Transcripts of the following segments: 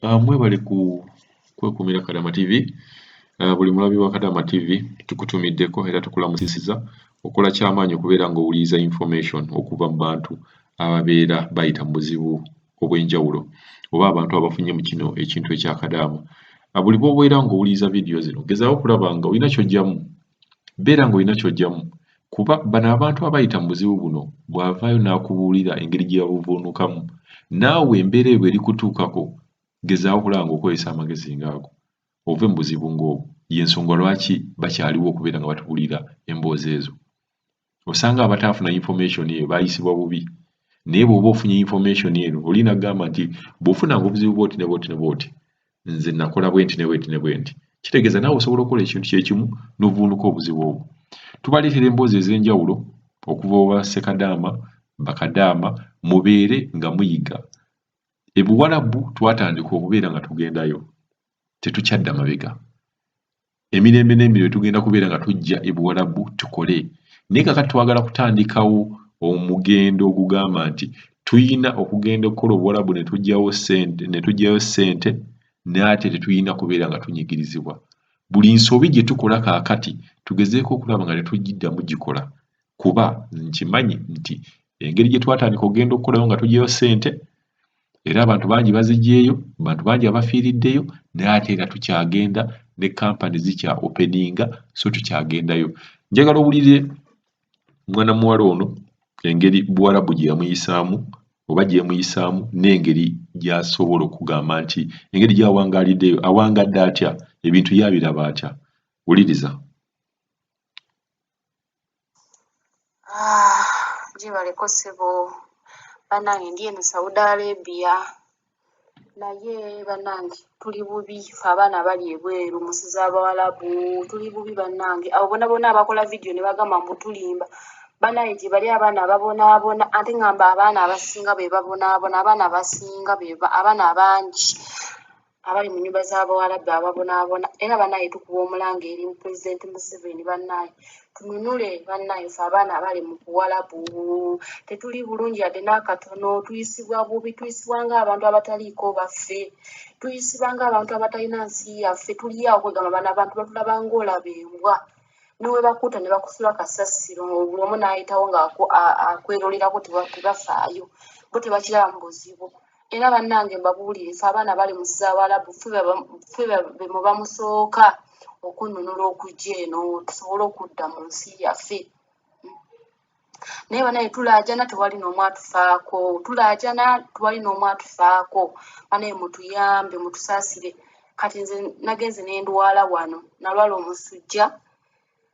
Mwebale ku kwekuumira Kadama TV. Buli mulabi wa Kadama TV tukutumiddeko era tukulamusizza. Okola kyamaanyi okubeera ng'owuliriza information okuva mu bantu ababeera bayita mu buzibu obw'enjawulo oba abantu abafunye mu kino ekintu ekya Kadaama. Buli bw'obeera ng'owuliriza vidiyo zino gezaako okulaba nga olina ky'oggyamu, beera ng'olina ky'oggyamu kuba bano abantu abayita mu buzibu buno bw'avaayo n'akubuulira engeri gye yabuvuunukamu, naawe embeera eyo bw'erikutuukako gezaako okulaba ng'okozesa amagezi ng'ago ove mu buzibu ng'obwo. Y'ensonga lwaki bakyaliwo okubeera nga batubuulira emboozi ezo. Osanga abataafuna information eyo baayisibwa bubi, naye bw'oba ofunye information eno oli n'agamba nti bw'ofunanga obuzibu bw'oti ne bw'oti ne bw'oti nze nakola bwenti ne bwenti ne bwenti, kitegeeza naawe osobola okukola ekintu kye kimu n'ovvuunuka obuzibu obwo. Tubaleetera emboozi ez'enjawulo okuva wa Ssekadaama, Bakadaama, mubeere nga muyiga. E Buwalabu twatandika okubeera nga tugendayo, tetukyadda mabega. Emirembe n'emirembe tugenda kubeera nga tujja e Buwalabu tukole. Naye kaakati twagala kutandikawo omugendo ogugamba nti tuyina okugenda okukola Obuwalabu ne tuggyawo ssente ne tuggyayo ssente naye ate tetulina kubeera nga tunyigirizibwa. Buli nsobi gye tukola kaakati tugezeeko okulaba nga tetugiddamu gikola kuba nkimanyi nti engeri gye twatandika okugenda okukolayo nga tuggyayo ssente era abantu bangi baziggyeeyo, bantu bangi abafiiriddeyo naye ate era tukyagenda ne kampani zikya openinga so tukyagendayo. Njagala owulire mwana muwala ono engeri Buwarabu gye yamuyisaamu oba gy'emuyisaamu n'engeri gy'asobola okugamba nti engeri gy'awangaaliddeyo awangadde atya, ebintu ye abiraba atya. Wuliriza. Ah, gyebaleko ssebo bannange ndi eno Saudi Arabia naye bannange tuli bubi ffe abaana abali ebweru mu nsi z'abawalabu tuli bubi bannange abo bona bona abakola vidiyo ne bagamba mbu tulimba bannange gye bali abaana ababonaabona ate ngamba abaana abasinga be babonaabona abaana abasinga be abaana abangi abali mu nyumba z'abawalabu ababonaabona era banaye tukuba omulanga eri pulezidenti Museveni banaye tununule banaye fe abaana abali mu buwalabu tetuli bulungi yadde n'akatono tuyisibwa bubi tuyisibwa ng'abantu abataliiko baffe tuyisibwa ng'abantu abatalina nsi yaffe tuli awo kwegamba bano abantu batulaba ng'olaba embwa newebakuta ne bakusula kasasiro buli omu n'ayitawo ng'akwerolerako tebafaayo bo tebakiraba mu buzibu Era bannange mbabuulire, ffe abaana abali mu nsi z'Abawalabu ffe be muba musooka okunnunula okujja eno tusobole okudda mu nsi yaffe. Naye banaye tulaajana tewali n'omu atufaako, tulaajana tewali n'omu atufaako. Banaye mutuyambe, mutusaasire. Kati nze nagenze ne ndwala wano, nalwala omusujja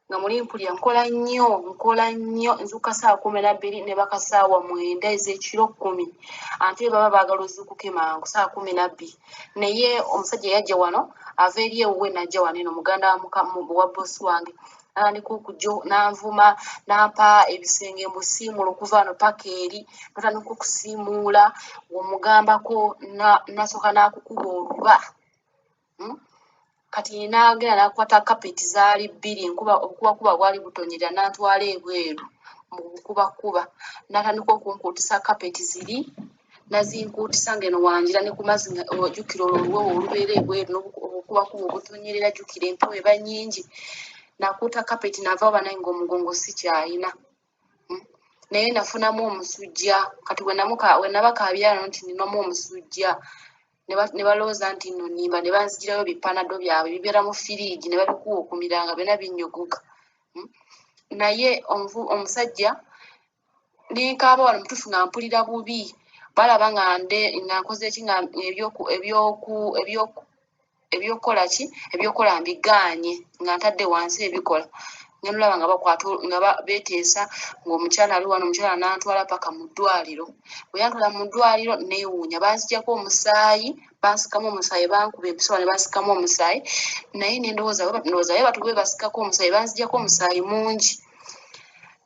nga muli mpulira nkola nnyo nkola nnyo nzuukuka ssaawa 12 ne baka ssaawa 9 ez'ekiro 10 ate baba baagala ozuukuke mangu ssaawa 12 naye omusajja yajja wano ava eri ewuwe n'ajja wano eno muganda wa boosi wange natandika okujja n'anvuma n'ampa ebisenge mbu siimula okuva wano paka eri natandika okusiimuula omugambako nasooka n'akukuba oluba hmm? Kati nagenda nakwata kapeti zaali bbiri nkuba obukubakuba bwali butonyerera nantwala ebweru mu bukubakuba natandika okunkuutisa kapeti ziri nazinkuutisa ngeno wanjira ne ku mazzi ojjukira olwo oluwewo olubeera ebweru obukubakuba obutonyerera jjukira empewo eba nnyingi nakuuta kapeti nava banaye ng'omugongo sikyayina hmm? Naye nafunamu omusujja kati wenabakaabirano nti ninamu omusujja ne balowooza nti nno nnimba ne banzigirayo bi panado byabwe bibeera mu firiigi ne babikuwa okumira nga byonna binnyogoga hmm? Naye omusajja nenkaaba wano mutuufu nga mpulira bubi balaba nga nde nga nkoze ki nga ebyokukola ki ebyokukola mbigaanye nga ntadde wansi ebikola ngenda olaba nga bakwata nga beteesa ng'omukyala ali wano omukyala n'antwala paka mu ddwaliro bwe yantwala mu ddwaliro neewuunya banzigyako omusaayi bansikamu omusaayi bankuba empiso ne bansikamu omusaayi naye ne ndowooza ndowooza ye batu bwe basikako omusaayi banzigyako omusaayi mungi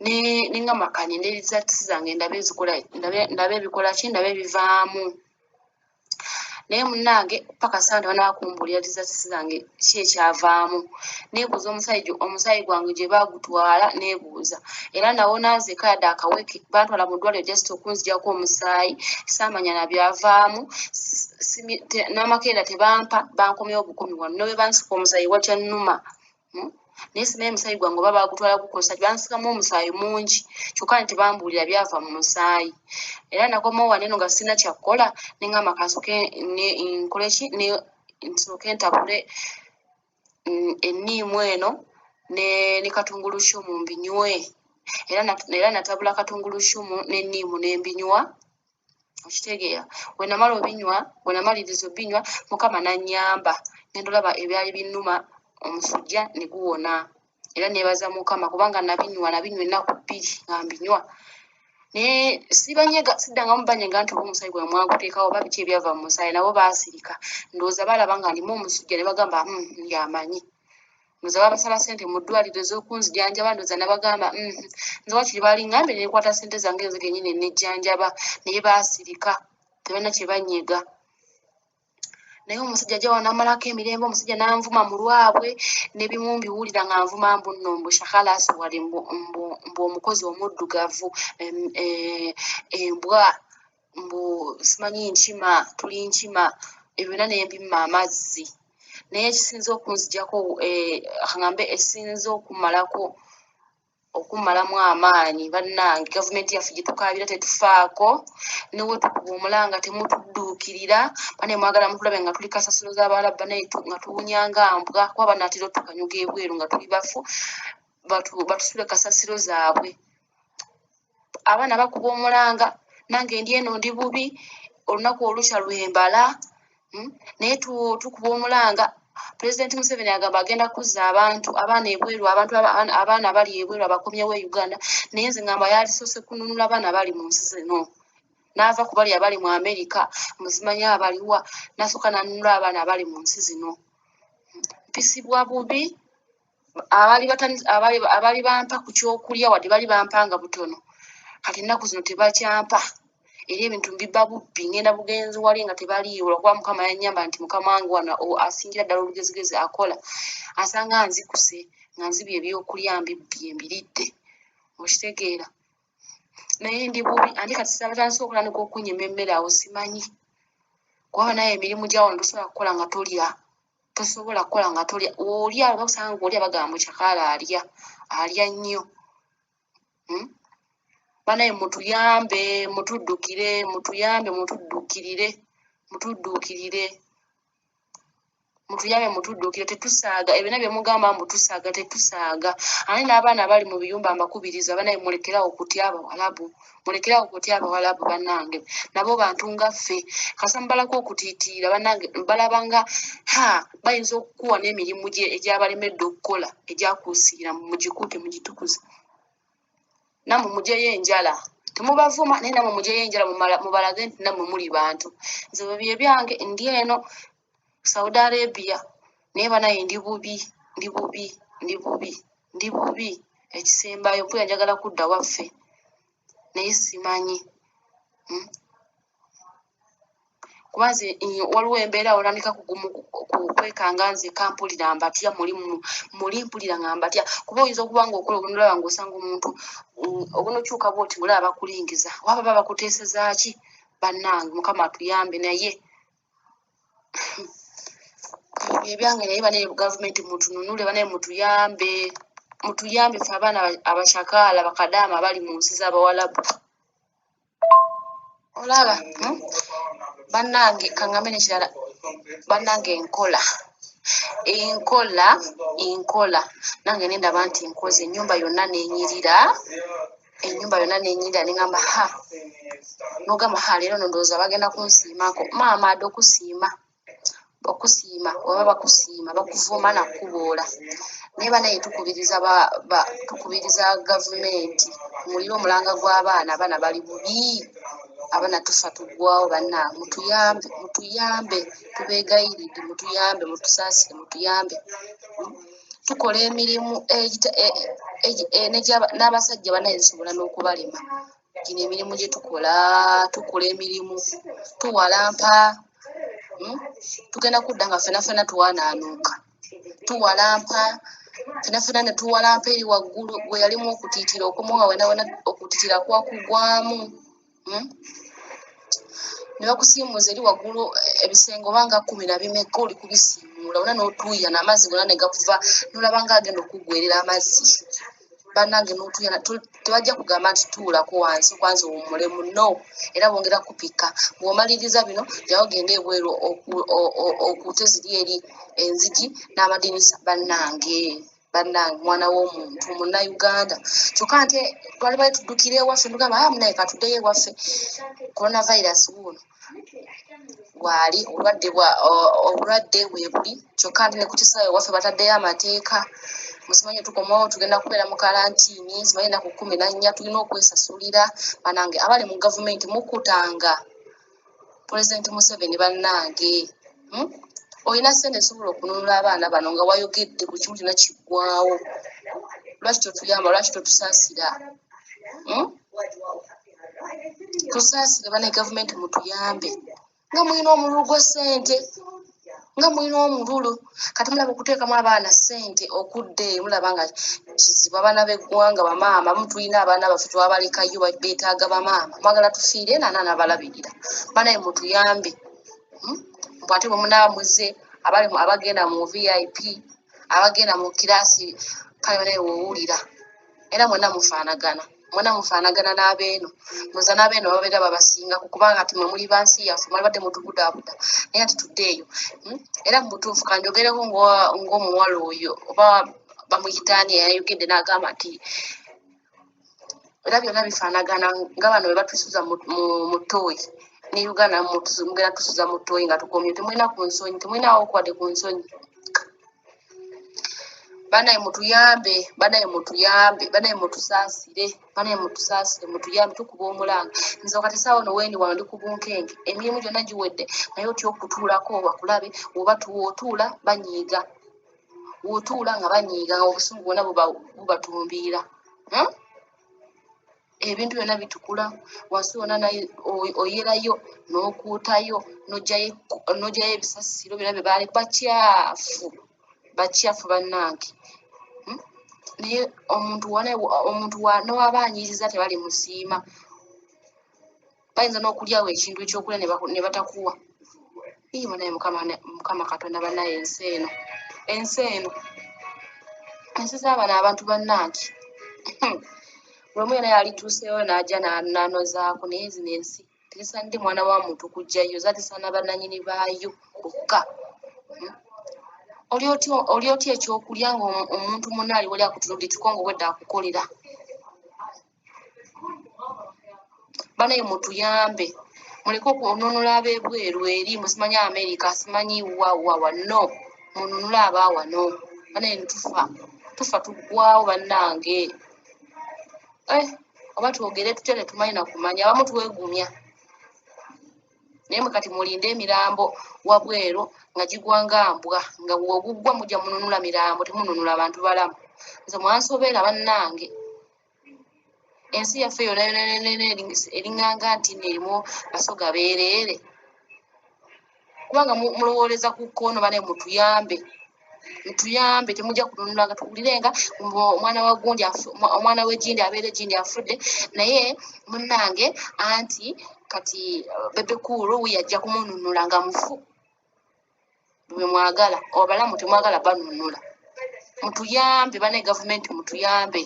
ne ngamba kaninde results zange ndabe ezikola ndabe ebikola ki ndabe ebivaamu. Naye munnange paka ssaawa tebannaba kumbuulira results zange ki ekyavaamu. Neebuuza omusaayi gwange gye baagutwala neebuuza. Era nawona nzekka yadde akaweke bantwala mu ddwaliro just okunzigyako omusaayi saamanya na byavaamu n'amakerenda tebampa bankomyawo bukomi wano ne bwe bansika omusaayi wakyannuma. Naye simanyi musaayi gwange oba baagutwala gukozesa ki bansikamu omusaayi mungi kyokka ne tebambuulira byava mu musaayi. Era nakomawo wano eno nga sirina kya kukola ne ŋŋamba kansooke nkole ki nsooke ntabule enniimu eno ne katungulukyumu mbinywe. Era natabula katungulukyumu n'enniimu ne mbinywa. Okitegeera? Bwe namala obinywa, bwe namaliriza obinywa, Mukama n'annyamba ne ndolaba ebyali binnuma omusujja ne guwona. Era neebaza Mukama kubanga nabinywa ennaku bbiri nga mbinywa. Naye sibanyega, siddangamu banyega nti oba omusaayi gwange mwaguteekawo oba biki ebyava mu musaayi, nabo baasirika. Ndowooza baalaba nga ndimu omusujja ne bagamba y'amanyi. Ndowooza babasaba ssente mu ddwaliro ez'okunzijanjaba ndowooza nabagamba nze waakiri baalingambye ne nkwata ssente zange nze kennyini ne nejjanjaba naye baasirika tebalina kye bannyega. Naye omusajja ajja wano n'amalako emirembe omusajja n'anvuma mu lwabwe n'ebimu mbiwulira ng'anvuma mbu nno mbu shakhalasi wali mbu omukozi omuddugavu embwa mbu simanyi nkima tuli nkima ebyo byonna ne mbimma amazzi. Naye ekisinze okunzigyako kangambe ekisinze okummalako okummalamu amaanyi bannange gavumenti yaffe gye tukaabira tetufaako ne we tukuba omulanga temutudduukirira bane mwagala mutulabe nga tuli kasasiro z'abawalabu banaye nga tuwunya nga mbwa kuba banaatera otukanyuga ebweru nga tuli bafu batusule kasasiro zaabwe. Abaana bakuba omulanga nange ndi eno ndi bubi olunaku olukya lwembala naye tukuba omulanga. Pulezidenti Museveni agamba agenda kuzza abantu abaana ebweru abantu abaana abali ebweru abakomyewo e Uganda naye nze ngamba yalisoose kununula baana abali mu nsi zino n'ava ku bali abali mu Amerika muzimanyi abaliwa n'asooka n'anunula abaana abali mu nsi zino. Mpisibwa bubi abaali bampa ku kyokulya wadde bali bampanga butono kati ennaku zino tebakyampa era ebintu mbibba bubbi ngenda bugenzi wali nga tebaliiwo lwakuba Mukama yannyamba nti mukama wange wano asingira ddala olugezigezi akola asanga nzikuse nga nzibye ebyokulya mbibbye mbiridde okitegeera naye ndi bubi ate kati batandise okutandika okunnyima emmere awo simanyi kuba naye emirimu gya wano tosobola kukola nga tolya tosobola kukola nga tolya olya bakusanga ng'olya bagamba mbu kyakaala alya alya nnyo. Banaye mutuyambe mutuddukire mutuyambe mutuddukirire mutudduukirire mutuyambe mutuddukire tetusaaga ebyo byonna bye mugamba mbu tusaaga tetusaaga. Ate n'abaana abali mu biyumba mbakubiriza banaye mulekere awo okutya abawalabu mulekere awo okutya abawalabu bannange nabo bantu nga ffe kasita mubalako okutiitiira bannange balaba nga ha bayinza okukuwa n'emirimu egyabalemedde okukola egyakuusiira mugikuute mugitukuze. Nammwe mugyeyo enjala temubavuma naye nammwe mugyeyo enjala mubalage nti nammwe muli bantu. Nze bwe bye byange ndi eno Saudi Arabia naye banaye ndi bubi ndi bubi ndi bubi ndi bubi ekisembayo mpulira njagala kudda waffe naye simanyi. Kuba nze waliwo embeera otandika kwekanga nzekka mpulira mbatya muli muli mpulira nga mbatya kuba oyinza okuba ng'okola ogenda olaba ng'osanga omuntu obunokyuka bw'oti ng'olaba bakulingiza oba baba bakuteeseza ki bannange Mukama atuyambe naye ebyo ebyange naye banaye gavumenti mutununule banaye mutuyambe mutuyambe ffe abaana abashakaala bakadaama abali mu nsi z'abawalabu. Olaba Bannange kangambe n'ekirala bannange nkola enkola enkola nange ne ndaba nti nkoze ennyumba yonna n'enyirira ennyumba yonna n'enyirira ne ŋŋamba ha n'ogamba ha leero no ndowooza bagenda kunsiimako maama adde okusiima okusiima oba bakusiima bakuvuma nakukuboola naye banaye tukubiriza tukubiriza gavumenti muwulire omulanga gw'abaana abaana bali bubi abaana tufa tuggwawo banna mutuyambe mutuyambe tubeegayiridde mutuyambe mutusaasire mutuyambe tukola emirimu n'abasajja banaye zisobola n'okubalema gino emirimu gye tukola tukola emirimu tuwalampa. Tugenda kudda nga ffena ffena twanaanuuka, tuwalampa ffena ffena ne tuwalampa eri waggulu. Gwe yalimu okutiitira okumu nga wena wena okutiitira kwakugwamu, Ne bakusiimuuza eri waggulu ebisenge oba nga 12 oli kubisiimuula wona n'otuuyana amazzi gonna ne gakuva, n'olaba nga agenda okuggwerera amazzi. Bannange, n'otuuyana, tebajja kugamba nti tuulako wansi kwanza owummulemu, no, era bongera kupika. Bw'omaliriza bino, jawo genda ebweru okuute ziri eri enzigi n'amadinisa. Bannange, bannange, mwana w'omuntu munnayuganda, kyokka nte twali bali tuddukira ewaffe, tugamba, ah, munaye katuddeyo ewaffe, coronavirus wuuno waali, obulwadde bwa obulwadde weebuli. Kyokka nte ne ku kisaawe ewaffe bataddeyo amateeka, musimanyi tukomawo tugenda kubeera mu kalantiini, simanyi ennaku 14, tulina okwesasulira. Bannange, abali mu gavumenti, mukutanga Pulezidenti Museveni, bannange, Olina ssente esobola okununula abaana bano nga wayogedde buli kimu kyonna kiggwawo. Lwaki totuyamba? Lwaki totusaasira? Tusaasire bane, gavumenti, mutuyambe nga mulina omululu gwa ssente, nga mulina omululu. Kati mulaba okuteekamu abaana ssente okudda eyo, mulaba nga kizibu. Abaana b'eggwanga, bamaama, mutulina abaana baffe twabalekayo, beetaaga bamaama. Mwagala tufiire naana nabalabirira? Banaye, mutuyambe, Mbu ate bwe munaaba muze abali abagenda mu VIP, abagenda mu kiraasi, kale banaye, woowulira era mwenna mufaanagana, mwena mufaanagana n'abeeno. Muza n'abeeno babeera babasingako, kubanga ati mwe muli bansi yaffe, mwalibadde mutubudaabuda, naye ati tudde eyo, Era mu butuufu kanjogereko ng'omuwala oyo oba bamuyitaani eyayogedde n'agamba nti era byonna bifaanagana, nga bano bwe batusuza mu ttooyi ne Uganda mugenda tusuza mu ttooyi nga tukomye. Temulina ku nsonyi, temulinawo okwadde ku nsonyi. Banaye mutuyambe, banaye mutuyambe, banaye mutusaasire, banaye mutusaasire, mutuyambe, tukuba omulanga. Nze wakati saawa no wendi wano ndi ku bunkenke, emirimu gyonna giwedde, naye otya okutuulako bakulabe, oba tuwootuula banyiiga, wotuula nga banyiiga, nga obusungu bwonna bubatumbiira, Ebintu byonna bitukula wansi wonna, oyerayo n'okuutayo n'ogyayo ebisasiro byonna bye baali bakyafu, bakyafu bannange, Naye omuntu omuntu newaba anyiiriza tebali musiima, bayinza n'okulyawo ekintu ekyokulya ne batakuwa. Ii, banaye, mukama, mukama Katonda, banaye, ensi eno, ensi eno, ensi z'abano abantu, bannange, buli omu yena yalituuseewo n'ajja n'anozaako, naye zino ensi tezisaanidde mwana wa muntu kujjayo, zazisaana bannannyini baayo bokka. Oli otya ekyokulya nga omuntu munno ali wali akutunudde ekikongo bwedda akukolera? Banaye mutuyambe, muleke okununula ab'ebweru eri, musimanyi Amerika, simanyi wa wa wa, no, mununule abaawano. Banaye, tufa, tufa, tuggwawo bannange. Eh, oba twogere tutya? Tetumanyi nakumanya, abamu twegumya, naye mwe kati mulinde emirambo wabweru nga gigwa nga mbwa, nga bweguggwa mujja mununula mirambo, temununula bantu balamu. Nze mwansobeera bannange. Ensi yaffe yonna yonna yonna eringanga nti nno erimu Basoga beereere, kubanga mulowooleza ku kkono. Bane, mutuyambe, mutuyambe, temujja kununula nga tuwulire nga omwana wa gundi, omwana w'egindi abeera egindi afudde, naye munnange anti kati Bebe Cool yajja kumununula nga mufu. Bwe mwagala abalamu, temwagala banunula. Mutuyambe bane, gavumenti, mutuyambe.